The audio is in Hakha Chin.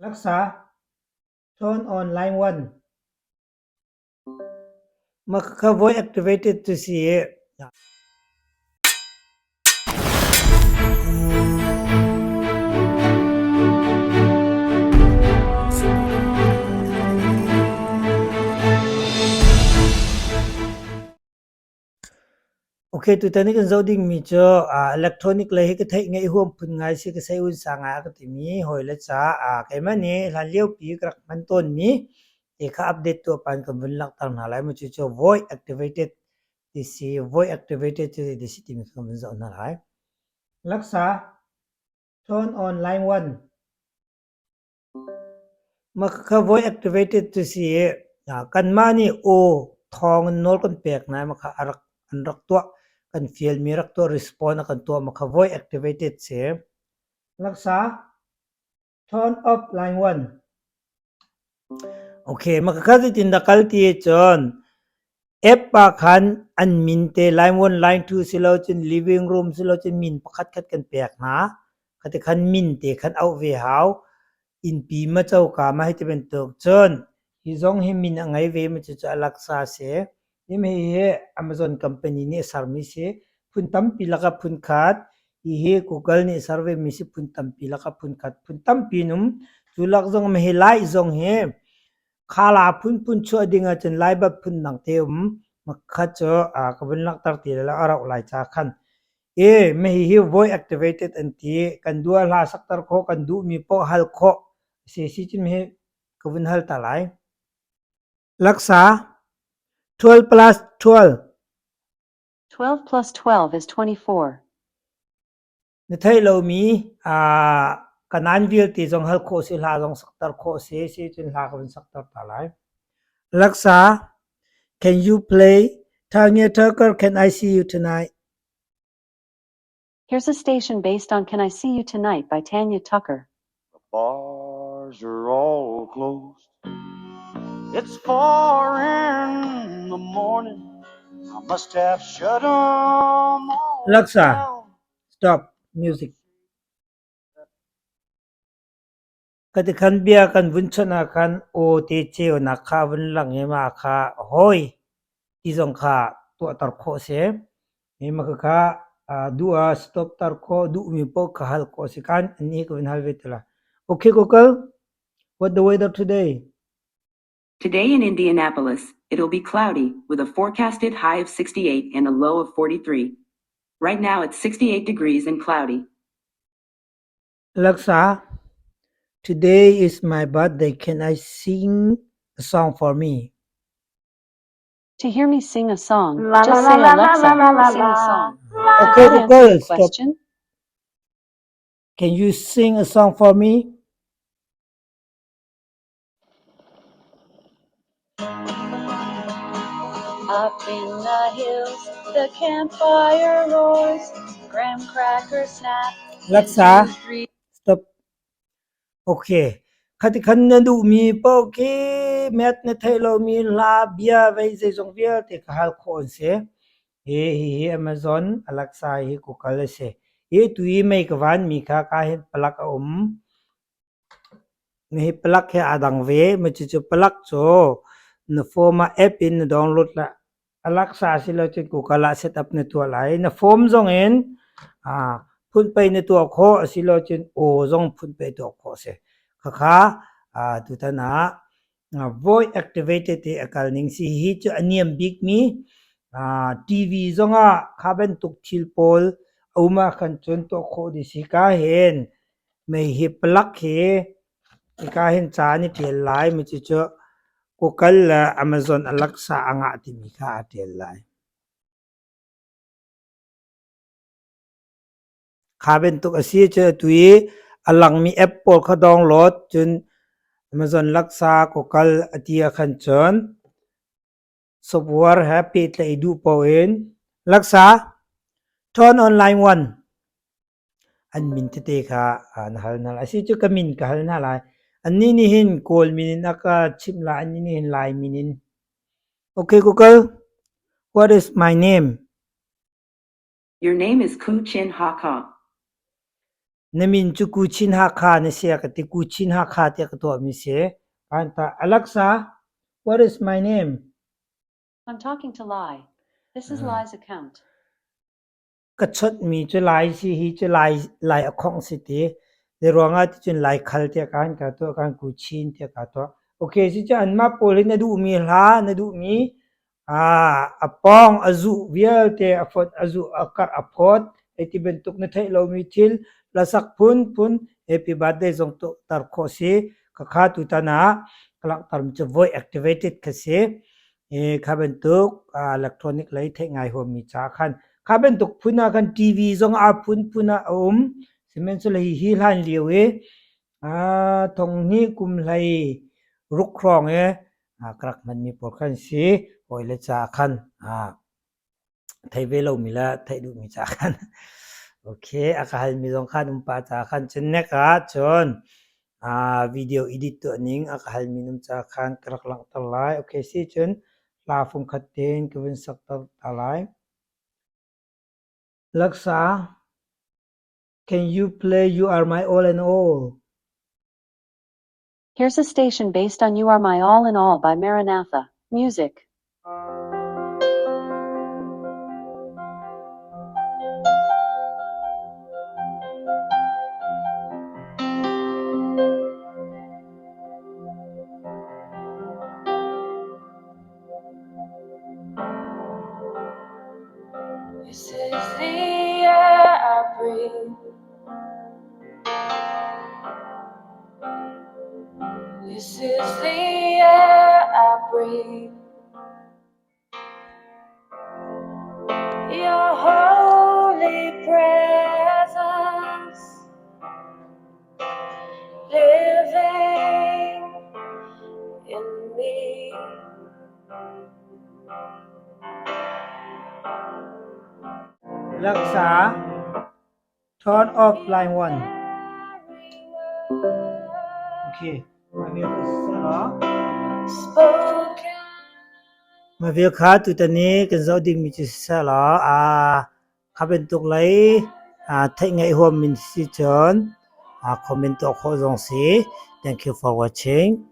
Laksa, turn on line one. Mah khakha voice activated cu si i Ok, tutan i kan zoh dingmi cu electronic lei hi ka theih ngeih huam phun ngai si ka sei un sa ngai a ka timi hawile caah keimah nih hlan liopi ka rak hman tawnmi te kha update tuah pah in kan vun langhter hna lai. Mu cucu voice activated ti si voice activated cu zei si timi kha kan vun zoh hna lai. Laksa, turn on line one. Mah khakha voice activated cu si i kanmah nih aw thawng in nawl kan pek hna i mah kha a rak an rak tuah. Kan fialmi rak tuah respond a kan tuah mah kha voice activated si. Laksa, turn off line one. Okay, mah khakha zeitin dah kal ti ahcun app ah khan an min te line one, line two silo cun living room silo cun min pakhat khat kan pek hna. Khati khan min te khan auh ve hau. Innpi ma coka ma hei ti bantuk. Cun hi zong hi min a ngei ve mi cucu Alexa a si. Hi hi Amazon company nih a sermi si. Phun tampi lakah phun khat. Hihi Google nih a ser ve mi si phun tampi lakah phun khat. Phun tampi in um. Cu lak zong hi Lai zong hi Khala phunphun chuah ding ahcun Laibat phundang te um. Makhat cu ka vun langhter ti lai lo, a rauh lai ca khan. I hihi voice activated an ti. Kan duh ah hla sakter khawh, kan duhmi paoh hal khawh. Si si cun hi ka vun hal ta lai. Laksa 12 plus 12. 12 plus 12 is 24. Na theih lomi kanaan vialte zong hal khawh si, hla zong sakter khawh si, si cun hla ka vun sakter ta lai. Laksa, can you play Tanya Tucker Can I See You Tonight? Here's a station based on Can I See You Tonight by Tanya Tucker. The bars are all closed. It's 4 in the morning. I must have shut 'em all Laksa, down. stop music. Kati khan bia kan vun chawnh ah khan aw te ceunak kha vun lang i mah kha hawi ti zong kha tuahter khawh si. Hi mah khakha duh ah stop tar khawh, duhmi paoh kha hal khawh a si. Kan ni ka vun hal ve te lai. Okay Google, what the weather today? Today in Indianapolis, it'll be cloudy with a forecasted high of 68 and a low of 43. Right now it's 68 degrees and cloudy. Alexa, today is my birthday. Can I sing a song for me? To hear me sing a song, La just la say la la Alexa, la la la sing a la. song. Okay That answers Google, the stop. question. Can you sing a song for me? Up in the hills, the campfire roars, graham crackers snap. Alexa, stop. Okay. Khati khan na duhmi paoh khi met na theih lomi hla bia vei zeizong vialte ka hal khawh an si. Hi hi Amazon Alexa hi Google a si. Hi tu i mei ka vanmi kha ka hin palak a um. Hi palak hi aa dang ve. Cucu palak cu na phone ah app in na download lai. Alexa silocun Google ah setup na tuah lai. Na phone zong in phunpei na tuah khawh asilocun aw zong phunpei tuah khawh a si. Khakha tutan ah voice activated i a kal ning si. Hihi cu a niam bikmi TV zongah kha bantuk thil pawl a um ahkhan cun tuah khawh dih si. Ka hin mei hi plug hi hika hin ca an i ṭial lai. Mi cucu Google le Amazon Alexa a ngah timi kha aa ṭial lai. Kha bantuk a si cu atu i a langmi app pawl kha download cun Amazon Alexa Google a ti ahkhan cun software he pehtlaih duh paoh in Alexa turn on line one an min tete kha na hal hna lai. Asi cu ka min ka hal hna lai. Annih nih hin Kawl min in a ka chimh lai, annih nih hin Lai min in. Okay Google, what is my name? Your name is Ku Chin Ha Ka. Na min cu Kuchin Hakha na si a ka ti. Kuchin Hakha tiah ka tuahmi si. Alexa, what is my name? I'm talking to Lai. This is Lai's account. Ka chawnhmi cu Lai si hi cu Lai Lai a khongh si ti. Zei ruangah ti cun Lai khal tiah kan ka tuah kan Kuchin tiah ka tuah. Okay, si cu anmah pawl hi na duhmi hla na duhmi A pawng a zuh vialte a fonh a zuh a karh a phawt. Hei ti bantuk na theih lomi thil hlasak phunphun happy birthday zong tuahter khawh si. Khakha tutan ah ka langhtermi cu voice activated kha si. I kha bantuk electronic lei theih ngai huammi ca khan kha bantuk phun ah khan TV zong a phunphun ah a um. Sihmanhsehlaw hihi hlan lio i Thonghnih kum hlei ruk hrawng i ka rak hmanmi pawl khan si. Hawile ca khan thei ve lomi le theih duhmi ca khan. Okay, a ka halmi zong khan um pah ca khan cun nek ah cun video edit tuah ning a ka halmi num ca khan ka rak langhter lai. Okay, si cun hla fungkhat tein ka vun sak ta lai. Laksa Can you play You Are My All in All? Here's a station based on You Are My All in All by Maranatha. Music. This is the air I breathe. This is the air I breathe. Your holy presence living in me. Laksa, turn off line 1. Okay, Mavil kha tutan i kan zoh dingmi cu siseh law kha bantuk lei theih ngaih huam min si cun comment tuah khawh zong si. Thank you for watching.